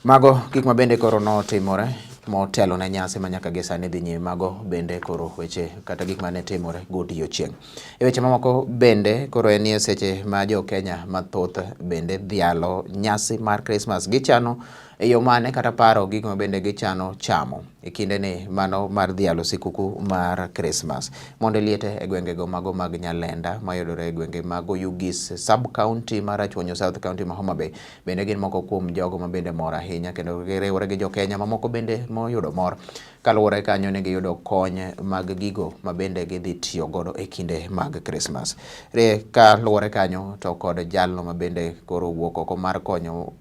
Mago gik ma bende koro notimore motelo ne nyasi ma nyaka gi sani dhi nyime. Mago bende koro weche kata gik mane timore godiechieng'. E weche mamoko bende koro en e seche ma jo Kenya mathoth bende dhialo nyasi mar Krismas gichano e yo mane kata paro gik ma bende gichano chamo e kindeni mano mar dhialo sikuku mar Krismas. Mondo liete e gwengego mago mag Nyalenda mayudore e gwenge mag Oyugis sub county mar Rachuonyo South County ma Homa Bay bende gin moko kuom jogo ma bende mor ahinya kendo giriwore gi jo Kenya mamoko bende moyudo mor kaluwore kanyo ni giyudo kony mag gigo ma bende gidhi tiyo godo e kinde mag Krismas. Kaluwore kanyo to kod jalno ma bende koro wuok oko mar konyo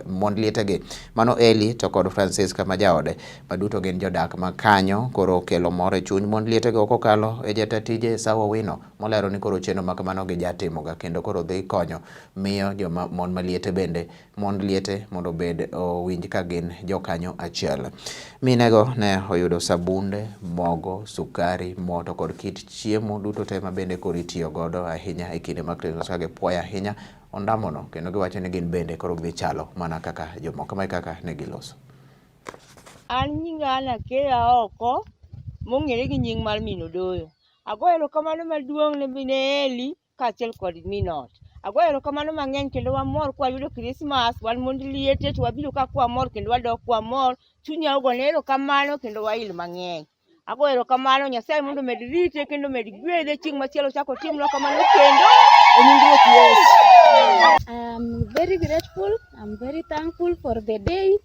mond lietegi mano Eli to kod Francisca ma jaode ma duto gin jodak ma kanyo koro kelo mor e chuny mond lietego kokalo e jata tije Esau Owino molero ni koro chenro ma kamano gijatimoga kendo koro dhi konyo miyo joma mon maliete bende mond liete mondo obed owinj ka gin jokanyo achiel. Minego ne oyudo sabunde, mogo, sukari, mo to kod kit chiemo duto te ma bende koro itiyo godo ahinya e kinde mag Krismas ka gipuoyo ahinya ondamono kendo giwacho ni gin bende koro gidhi chalo mana kaka jomoko. Mae kaka ne giloso. An nyinga Anna Keya oko mong'ere gi nying mar Min Odoyo. Agoyo erokamano maduong' ne mine Eli kaachiel kod min ot. Agoyo erokamano mang'eny kendo wamor kwayudo Krismas, wan mond liete to wabiro ka kwamor kendo wadok kwamor. Chunya ogone erokamano kendo wail mang'eny. Agoyo erokamano Nyasaye mondo omed rite kendo omed gwedhe chieng' machielo chak otimnwa kamano kendo e nying Ruoth Yesu. I'm very grateful. I'm very thankful for the day.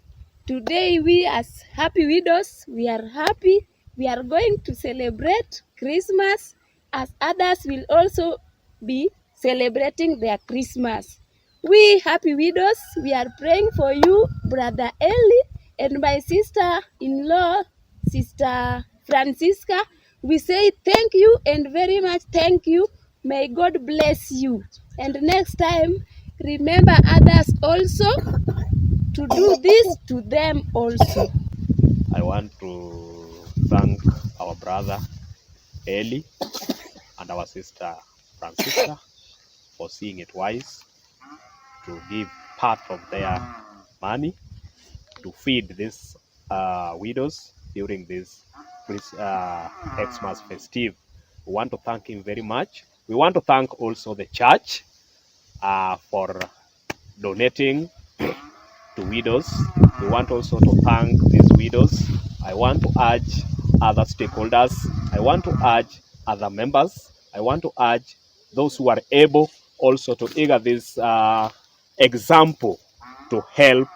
Today we as happy widows, we are happy. We are going to celebrate Christmas as others will also be celebrating their Christmas. We happy widows, we are praying for you, Brother Eli, and my sister-in-law, Sister Francisca. We say thank you and very much thank you. May God bless you. And next time, remember others also to do this to them also. I want to thank our brother Eli and our sister Francisca for seeing it wise to give part of their money to feed these widows during this Xmas festive. We want to thank him very much. We want to thank also the church for donating to widows. We want also to thank these widows. I want to urge other stakeholders. I want to urge other members. I want to urge those who are able also to eager this example to help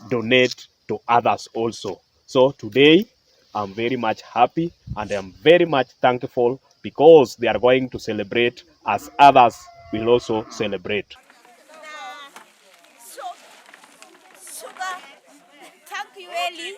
donate to others also. So today, I'm very much happy and I'm very much thankful because they are going to celebrate as others will also celebrate. Sugar. Thank you, Eli.